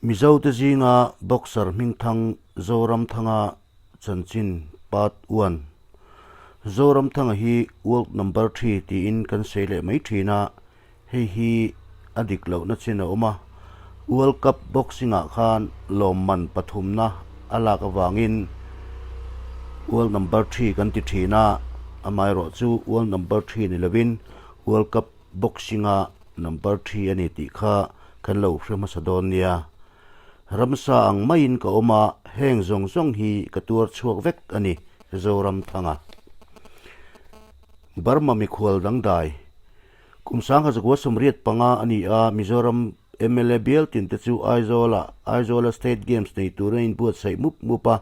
Mizote zinga boxer hmingthang Zoramthanga chanchin part one. Zoramthanga hi world number three tiin kan sawi leh mai thin a, hei hi a dik lohna chin a awm a. World Cup boxing ah khan lawmman pathumna a lak avangin world number three kan ti thin a, amaherawh chu world number three ni lovin World Cup boxing a number three a ni tih kha kan lo hre hmasa dawn nia. Ramsa ang maiin ka awm a, heng zawng zawng hi ka tuar chhuak vek a ni, Zoramthanga. Burma mikhual dangdai. Kum 1985 a ni a, Mizoram mla bial tin te chu Aizawla Aizawla State Games nei turin a inbuatsaih mup mup a,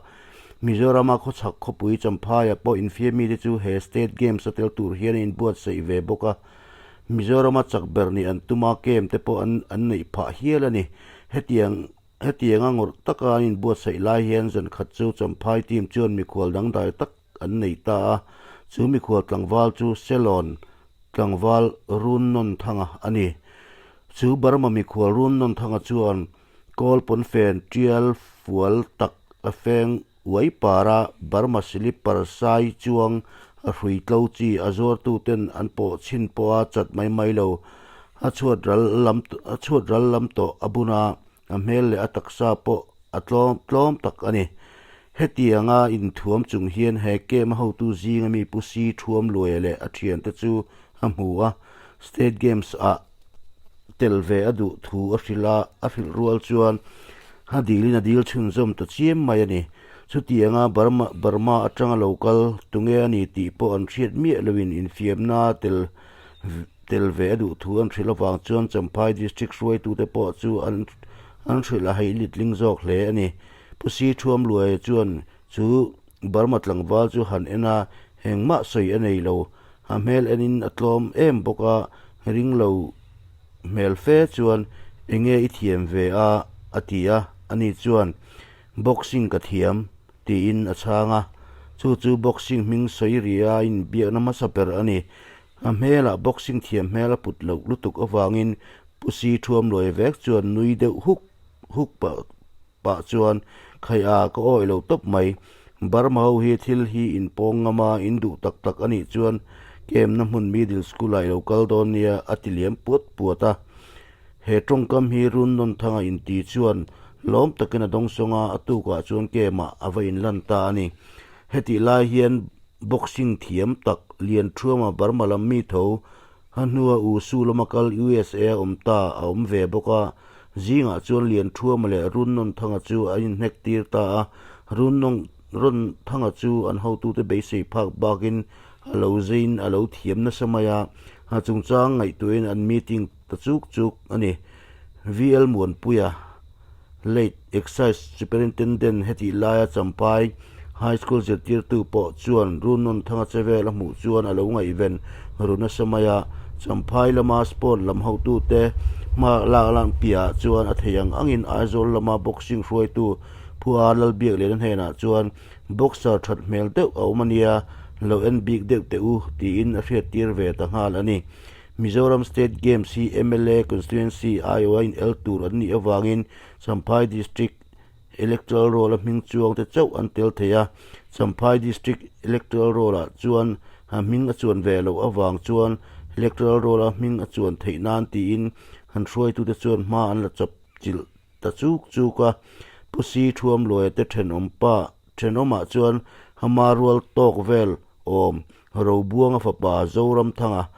Mizorama khawchhak khawpui Champhaia pawh infiammi te chu he State Games a tel tur hian a inbuatsaih ve bawk a, Mizorama chak ber nih an tum a, game te pawh an an neih phah hial a ni. Hetiang hetianga ngawrh taka an inbuatsaih lai hian zan khat chu Champhai team chuan mikhual dangdai tak an nei ta a, chu mikhual tlangval chu Ceylon tlangval Runnonthanga a ni. Chu Burma mikhual Runnonthanga chuan kawl pawnfen tial fual tak a feng uai para Burma silipar sai chuang a hrui tlo chi a zuartuten an pawh chhin pawha chat mai mai lo a chhuat ral lam a chhuat ral lam tawh a bun a. A hmel leh a taksa pawh a tlawm tlawm tak a ni. Hetianga inthuam chung hian he camp a hotu zinga mi Pu Si Thuam Luaia leh a thiante chu a hmu a, State Games ah tel ve a duh thu a hrilh a, a hrilh rual chuan a dilin a dil chhunzawm ta chiam mai a ni. Chutianga Burma Burma atanga lo kal tunge a ni tih pawh an hriat miah loin infiamna tel Tel ve a duh thu an hrilh avang chuan Champhai District hruaitute pawh chu an an hrilh a hei litling zawk hle a ni. Pu Si Thuamluaia chuan chu Burma tlangval chu han en a, engmah sawi a nei lo. A hmel enin a tlawm em bawk a, ring lo hmel fe chuan enge i thiam ve a a ti a, ani chuan Boxing ka thiam tiin a chhang a, chu chu boxing hming sawi ria inbiakna hmasa ber a ni. A hmelah boxing thiam hmel a put loh lutuk avangin Pu Si Thuamluai vek chuan nui deuh huk huk pah pah chuan Khaih a, ka awih lo tawp mai. Burma ho hi thil hi in pawng ngam a, in duh tak tak a nih chuan kemna hmun middle school ah i lo kal dawn nia a ti liam puat puat a. He tawngkam hi Runnawnthanga inti chuan lawm takin a dawngsawng a, a tukah chuan kemah a va inlan ta a ni. Hetih lai hian Boxing thiam tak Lianthuama Burma lam mi tho a hnua U Su lama kal USA a awm ta a awm ve bawk a. Zingah chuan Lianthuama leh Runnonthanga chu an inhnek tir ta a. Runnonthanga chu an hotute beisei phak bakin a lo zeiin a lo thiam nasa mai a, a chungchang ngaihtuahin an meeting ta chuk chuk a ni. VL Muanpuia. Late Excise Superintendent hetih laia Champhai High School zirtirtu pawh chuan Runnawnthanga chevel a hmuh chuan a lo ngaihven ru nasa mai a, Champhai lama sport lam hotute hma lak lan piahah chuan a thei ang angin Aizawl lama boxing hruaitu Phua Lalbiakliana hnenah chuan boxer that hmel deuh a awm a nia, lo en bik deuh teh u tiin a hriattir ve ta nghal a ni. Mizoram State Games hi mla Constituency aiawha inel tur an nih avangin Champhai District Electoral Roll-a hming chuangte chauh an tel thei a, Champhai District Electoral Roll-ah chuan a hming a chuan ve loh avang chuan Electoral Roll-a hming a chuan theih nan tiin an hruaitute chuan hma an la chawp chilh ta chuk chuk a. Pu Si Thuamluaia te thenawm pa thenawmah chuan Hama rual tawk vel awm Robuanga fapa Zoramthanga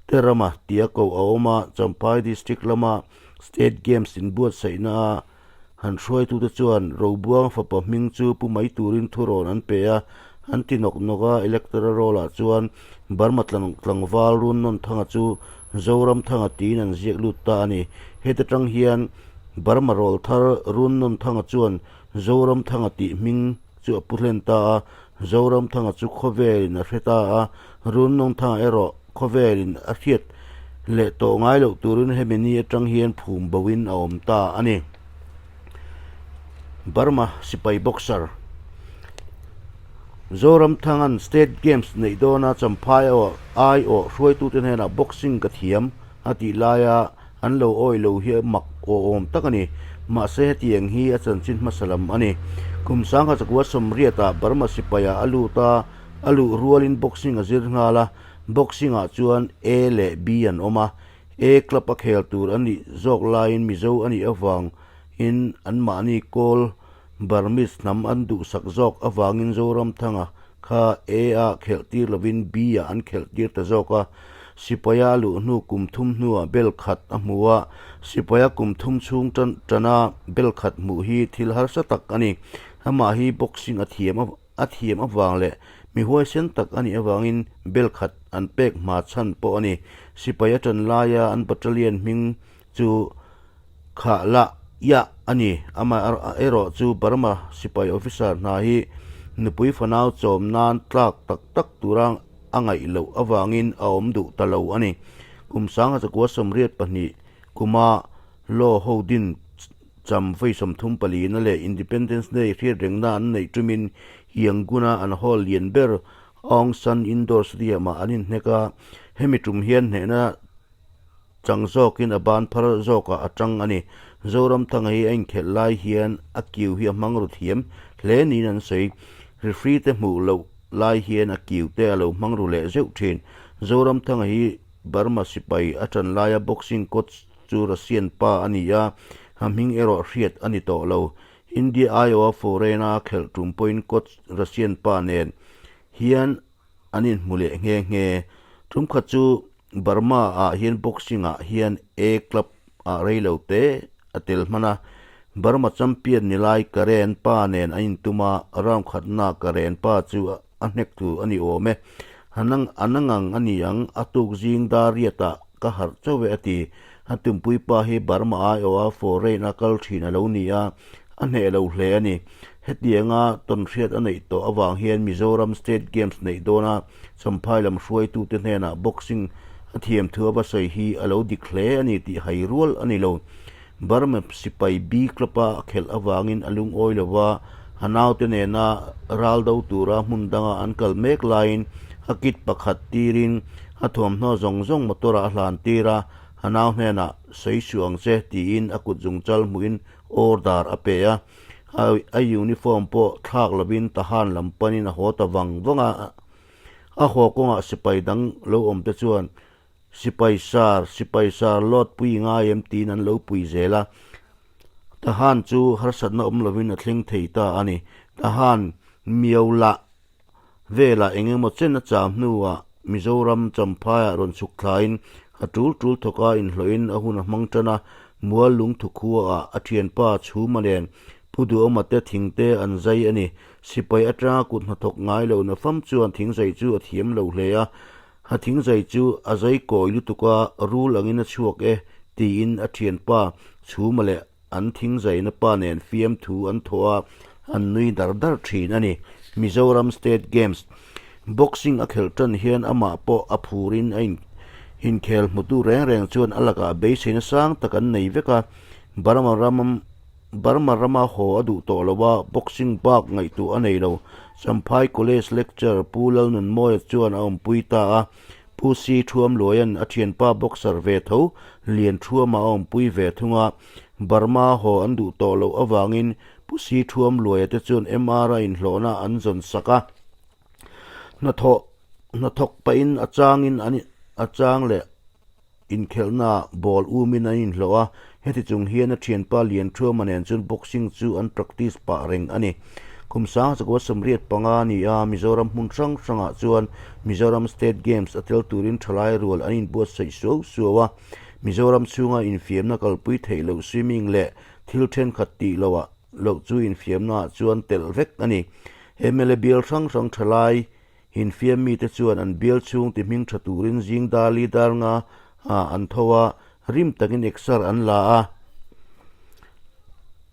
te rama tia koh a awm a, Champhai District lama State Games inbuatsaihna a han hruaitute chuan Robuanga fapa hming chu pu mai turin thurawn an pe a, an ti nawk nawk a, Electoral Roll-ah chuan Burma tlangval Runnonthanga chu Zoramthanga tiin an ziak lut ta a ni. Heta tang hian Burma rawl thar Runnonthanga chuan Zoramthanga tih hming chu a pu hlen ta a, Zoramthanga chu khawvelin a hre ta a, Runnawngthanga erawh khawvelin a hriat leh tawh ngai loh turin hemi ni atang hian phum boin a awm ta a ni. Burma sipai boxer Zoramthanga'n State Games neih dawna Champhai aiawh hruaitute hnenah boxing ka thiam a tih laia an lo awih lo hi mak awhawm tak a ni. Mahse hetiang hi a chanchin hmasa lam a ni. Kum sangha chakua sawmriatah Burma sipaiah a lut a, a luh rualin boxing a zir nghal a. Boxing ah chuan A leh B an awm a, A club a khel tur a nih zawk laiin Mizo a nih avangin anmahni kawl Burmese hnam an duhsak zawk avangin Zoramthanga kha A ah khelh tir lovin B ah an khelh tir ta zawk a. Sipaia a luh hnu kum thum hnuah bel khat a hmu a, sipaia kum thum chhung tan tana bel khat hmuh hi thil harsa tak a ni. Amah hi boxing a thiam a thiam avang leh mi huaisen tak a nih avangin bel khat an pek hma chhan pawh a ni. Sipai a tan laia an battalion hming chu khah lah iah a ni. Amah erawh chu Burma sipai officer hna hi nupui fanau chawm nan tlak tak tak tura a ngaih loh avangin a awm duh ta lo a ni. Kum sanga chakua 82 kuma law ho din Cham vawi 34 na leh Independence Day hriat rengna an neih tumin Yangon-a an hall lian ber Aung San Indoor Stadium-ah an inhnek a, hemi tum hian hnehna chang zawkin a ban phar zawkah a tang a ni. Zoramthanga hi a inkhelh lai hian a kiu hi a hmang ru thiam hle niin an sawi. Referee te hmuh loh lai hian a kiu te a lo hmang ru leh zeuh thin. Zoramthanga hi Burma sipai a tan laia boxing coach chu Russian pa a ni a, a hming erawh hriat a ni tawh lo. India aiawha foreign-a khelh tum pawhin coach Russian pa nen hian an inhmu leh nghe nghe. Tum khat chu Burma-ah hian boxing-ah hian A club ah rei lo te a tel hman a, Burma champion ni lai Karen pa nen an intum a, round khatnaah Karen pa chu a hnek thu a ni awm e. A nangang a ni ang, a tuk zing dar riatah ka harh chauh e a ti. A tumpui pa hi Burma aiawha foreign a kal thin a lo ni a, a hneh lo hle a ni. Hetianga tawnhriat a neih tawh avang hian Mizoram State Games neih dawna Champhai lam hruaitute hnenah boxing a thiam thu a va sawi hi a lo dik hle a ni tih hai rual a ni lo. Burma sipai B club-a a khelh avangin a lungawi lo va, a naute nena ral do tura hmun danga an kal mek laiin a kit pakhat tirin a thuamhnaw zawng zawng motor-ah a hlan tir a, a nau hnenah sawi suh ang che tiin a kut zungchal hmuhin order a pe a, a uniform pawh thlak lovin Tahan lam panin a haw ta vang vang a, a haw kawngah sipai dang lo awm te chuan Sipai sar, sipai sar lawt pui ngai em tiin an lo pui zel a. Tahan chu harsatna awm lovin a thleng thei ta a ni. Tahan miau lah velah eng emaw chen a cham hnuah Mizoram Champhaiah rawn chhuk thlain a tul tul thawka inhlawhin a hun a hmang tan a, Mual lungthu khuaah a thianpa Chhuma nen Pu Duhawma te thingte an zai a ni. Sipai atanga kut hnathawk ngai lo nafam chuan thingzai chu a thiam lo hle a. A thingzai chu a zai kawi lutuk a, rul angin a chhuak e, tiin a thianpa Chhuma leh an thingzaina pa nen fiamthu an thawh a, an nui dar dar thin a ni. Mizoram State Games Boxing a khelh tan hian amah pawh a phurin a inkhel hmutu reng reng chuan a lakah beiseina sang tak an nei vek a, Burma ram Burma rama haw a duh tawh lo a, boxing bak ngaihtuah a nei lo. Champhai College lecturer Pu Lalnunmawia chuan a awmpui ta a, Pu Si Thuamluaia'n a thianpa boxer ve tho Lian Thuama a awmpui ve thung a. Burma haw an duh tawh loh avangin Pu Si Thuamluaia te chuan MR a inhlawhna an zawn sak a. Hnathawh hnathawk pahin a changin an a chang leh. Inkhelhnaah ball umin an inhlawh a, heti chung hian a thianpa Lianthuama nen chuan boxing chu an practice pah reng a ni. Kum 1985 a ni a, Mizoram hmun hrang hrangah chuan Mizoram State Games a tel turin thalai rual an inbuatsaih suau suau a, Mizoram chhunga infiamna kalpui theih loh swimming leh thil thenkhat tih loh loh chu infiamnaah chuan telh vek a ni. Mla bial hrang hrang thalai Infiam mite chuan an bial chhung ti hming tha turin zing dali dar nga ah an tho a, rim takin exer an la a.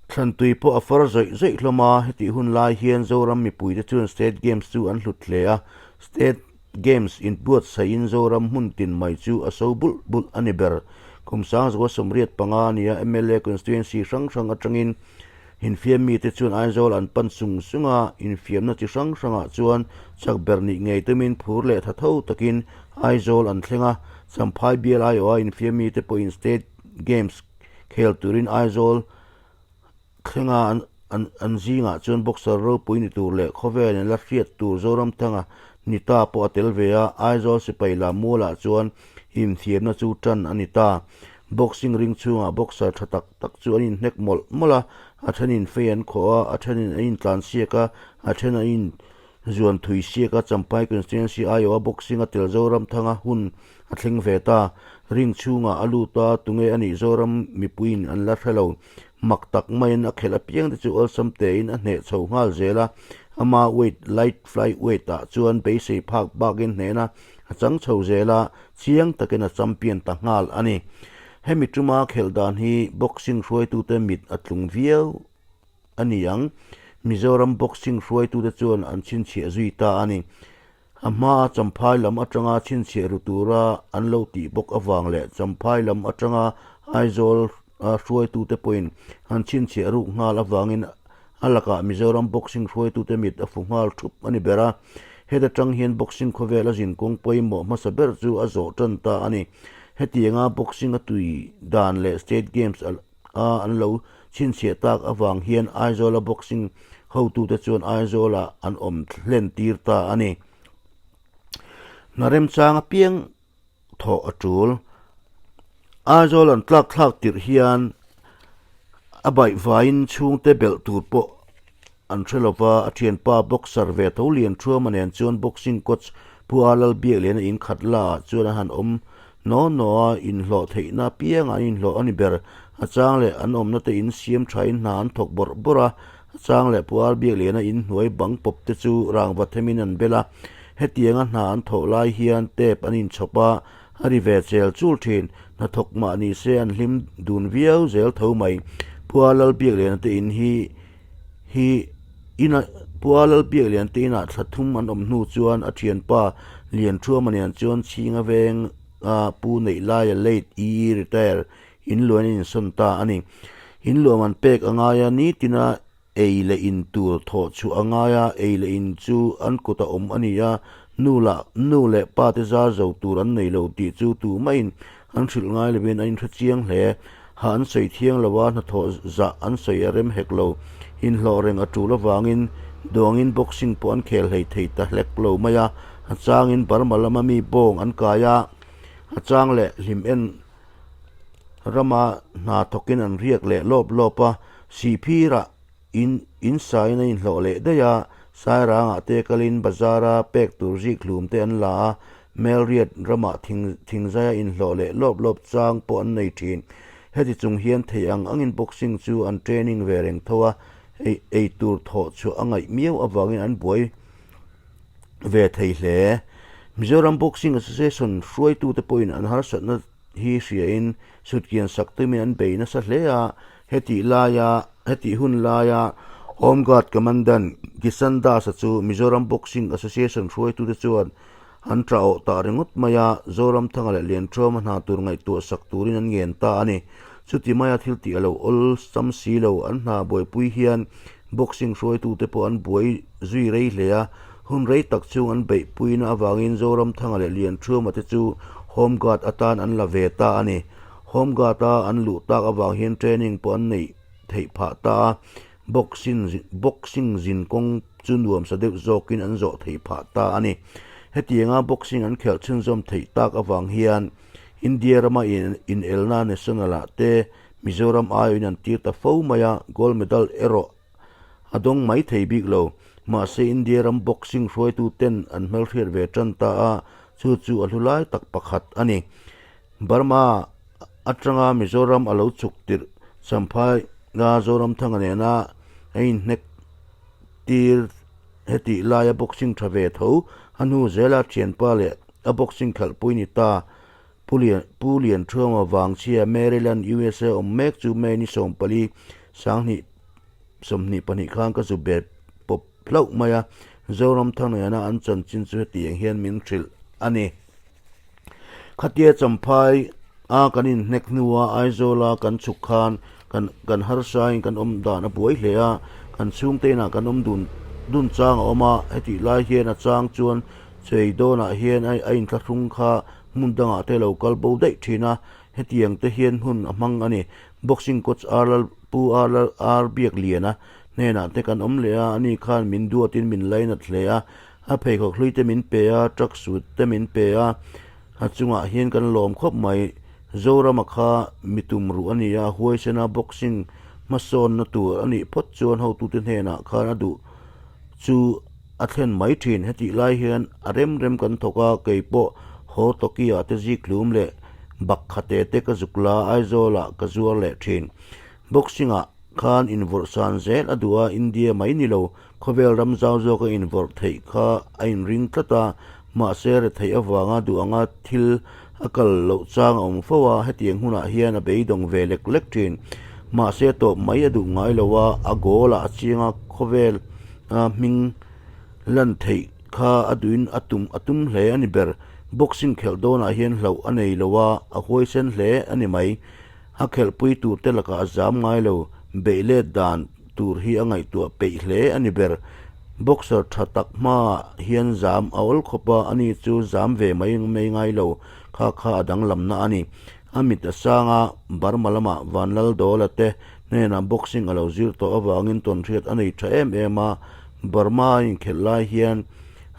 Thlantui pawh a far zawih zawih hlawm a, hetih hun lai hian Zoram mipuite chuan State Games chu an hlut hle a, State Games inbuatsaih in Zoram hmun tin mai chu a so bulh bulh a ni ber. Kum 1985 a nia mla constituency hrang hrang atangin Infiam mite chuan Aizawl an pan sung sung a, infiamna chi hrang hrangah chuan chak ber nih ngei tumin phur leh tha tho takin Aizawl an thleng a, Champhai bial aiawha infiam mite pawhin State Games Khel turin Aizawl thlenga an an zingah chuan boxer ropui ni tur leh khawvel in la hriat tur Zoramthanga ni ta pawh a tel ve a, Aizawl sipai lam mualah chuan inthiamna chu tan a ni ta. Boxing ring chhungah boxer tha tak tak chu an inhnek mawlh mawlh a, a thenin fei an khawh a, a thenin an intlansiak a, a then an in zuan thui siak a, Champhai Constituency aiawha boxing a tel Zoramthanga hun a thleng ve ta. Ring chhungah a lut a, tunge a nih Zoram mipuiin an la hre lo. Mak tak maiin a khelh apiang te chu awlsam tein a hneh chho nghal zel a, ama weight light fly weight ah chuan beisei phak bakin hnehna a chang chho zel a, chiang takin a champion ta nghal a ni. Hemi tuma khelh dan hi boxing hruaitute mit a tlung viau a ni ang. Mizoram boxing hruaitute chuan an chhinchhiah zui ta a ni. A hmaa Champhai lam atanga chhinchhiah ru tura an lo tih bawk avang leh Champhai lam atanga Aizawl hruaitute pawhin an chhinchhiah ruk nghal avangin a lakah Mizoram boxing hruaitute mit a fu nghal thup a ni ber a. Heta tang hian boxing khawvel a zinkawng pawimawh hmasa ber chu a zawh tan ta a ni. Hetianga boxing a tui dan leh State Games a an lo chhinchhiah tak avang hian Aizawla boxing hotute chuan Aizawlah an awm hlen tir ta a ni. Hna remchang apiang thawh a tul. Aizawl an tlak thlak tirh hian a baih vaiin chhungte belh tur pawh An hre lova, a thianpa boxer ve tho lian Thuama nen chuan boxing coach Pu A Lalbiakliana in khat la ah chuan a han awm naw naw a, inhlawh theihna apiangah an inhlawh a ni ber. A chang leh an awmna te in siam thain hna an thawk bawrh bawrh a, a chang leh Pu A Lalbiakliana in hnuai bang pawp te chu rangva themin an bel a. Hetianga hna an thawh lai hian tape an inchhawp a, a ri ve chel chul thin. Hnathawk mah ni se an hlim dun viau zel tho mai. Pu A Lalbiakliana te in hi hi ina Pua Lalbiaklian te inah thla thum an awm hnu chuan a thianpa Lianthuama nen chuan Chhinga veng a pu neih laia late EE retire in luan in insawn ta a ni. In luam an pek a ngai a, nitina ei leh in tur thawh chhuah a ngai a, ei leh in chu an kut a awm a ni a, nu lah nu leh pa te zar zo tur an nei lo tih chu tumah in an hrilh ngai lovin an inhre chiang hle. Ha an sawi thiang lo a, hnathawh zah an sawi a rem hek lo. Inhlawh reng a tul avangin duangin boxing pawh an khel hlei thei ta hlek lo mai a, a changin Burma lama mi bawng an kai a, a chang leh hlim en rama hna thawkin an riak leh lawp lawp a, Sihphirah in in sain a inhlawh leh daih a, Sairangah te kalin bazara pek tur zik hlum te an la a, Melriat ramah thing thingzaia inhlawh leh lawp lawp chang pawh an nei thin. Heti chung hian thei ang angin boxing chu an training ve reng tho a, ei ei tur thawh chhuah a ngaih miau avangin an buai ve thei hle. Mizoram Boxing Association hruaitute pawhin an harsatna hi hriain sutkian sak tumin an bei nasa hle a, hetih laia hetih hun laia Home Guard Commandant Kishan Das-a chu Mizoram Boxing Association hruaitute chuan an tah awh tah ringawt mai a, Zoramthanga leh Lianṭhuama hna tur ngaihtuah sak turin an ngen ta a ni. Chuti maia thil tih a lo awlsam si lo, an hna buaipui hian boxing hruaitute pawh an buai zui rei hle a, hun rei tak chhung an beihpuina avangin Zoramthanga leh Lianṭhuama te chu Home Guard atan an la ve ta a ni. Home Guard-a an luh tak avang hian training pawh an neih theih phah ta a, boxing boxing zin kawng chu nuamsa deuh zawkin an zawh theih phah ta a ni. Hetianga boxing an khelh chhunzawm theih tak avang hian India rama inelna national-ah te Mizoram aiawhin an tir ta fo mai a, gold medal erawh a dawng mai thei bik lo. Mahse India ram boxing hruaitu ten an hmelhriat ve tan ta a, chu chu a hlu lai tak pakhat a ni. Burma atanga Mizoram a lo chhuk tirh Champhai a Zoramthanga nena a inhnek tir hetih laia boxing tha ve tho a hnu zela thianpa leh a boxing khalhpui ni ta Pu Lian Pu Lianṭhuama Vangchhia Maryland USA awm mek chu May ni 14 2022 khan ka zu bet pawp hlauh mai a, Zoramthanga nena an chanchin chu hetiang hian min hrilh a ni. Khatia Champhai a kan inhnek hnua Aizawl a kan chhuk khan kan kan harsain kan awm dan a buai hle a, kan chhungte inah kan awm dun dun chang a awm a, hetih lai hian a chang chuan chei dawnah hian a inthlahrung kha hmun dangah te lo kal bo daih thin a. Hetiang te hian hun a hmang a ni. Boxing coach R Lal Pu R Lal R Biakliana hnenah te kan awm leh a, ani khan min duatin min lainat hle a, a pheikhawk hlui te min pe a, truck suit te min pe a, a chungah hian kan lawm khawp mai. Zorama kha mi tum ruh a ni a, huaisena boxing hmasawnna tur a nih phawt chuan hotute hnenah khan a duh chu a thlen mai thin. Hetih lai hian a rem rem kan thawk a, kei pawh haw Tokyo-ah te zikhlum leh Bakkhate te ka zuk la, Aizawl-ah ka zuar leh thin. Boxing-ah khan invawrh san zel a duh a, India mai ni lo, khawvel ram zau zawka invawrh theih kha a inring tlat a, mahse retheih avanga duh anga thil a kal loh chang a awm fo a, hetiang hunah hian a beidawng ve lek lek thin. Mahse tawp mai a duh ngai lo a, a goal-ah a chiang a, khawvel hming lan theih kha a duhin a tum a tum hle a ni ber. Boxing khelh dawnah hian hlauh a nei lo a, a huaisen hle a ni mai. A khelhpui tur te lakah a zam ngai lo, beih let dan tur hi a ngaihtuah peih hle a ni ber. Boxer tha tak hmaah hian zam a awl khawp a, ani chu zam ve mai mai ngai lo, kha kha a danglamna a ni. A mit a sang a, Burma lamah Vanlaldawla te hnenah boxing a lo zir tawh avangin tawnhriat a nei tha em em a, Burma a inkhelh lai hian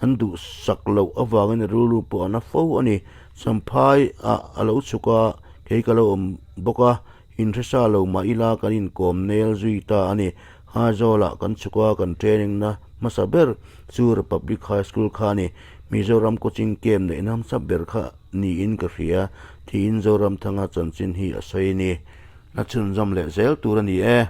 an duhsak loh avangin a rilru pawh a na fo a ni. Champhai ah a lo chhuk a, Kei ka lo awm bawk a, inhresa lo mah ila kan inkawm nel zui ta a ni. Aizawlah kan chhuk a, kan training na hmasa ber chu Republic High School kha a ni. Mizoram coaching camp neihna hmasa ber kha niin ka hria, tiin Zoramthanga chanchin hi a sawi a ni. La chhunzawm leh zel tur a ni e.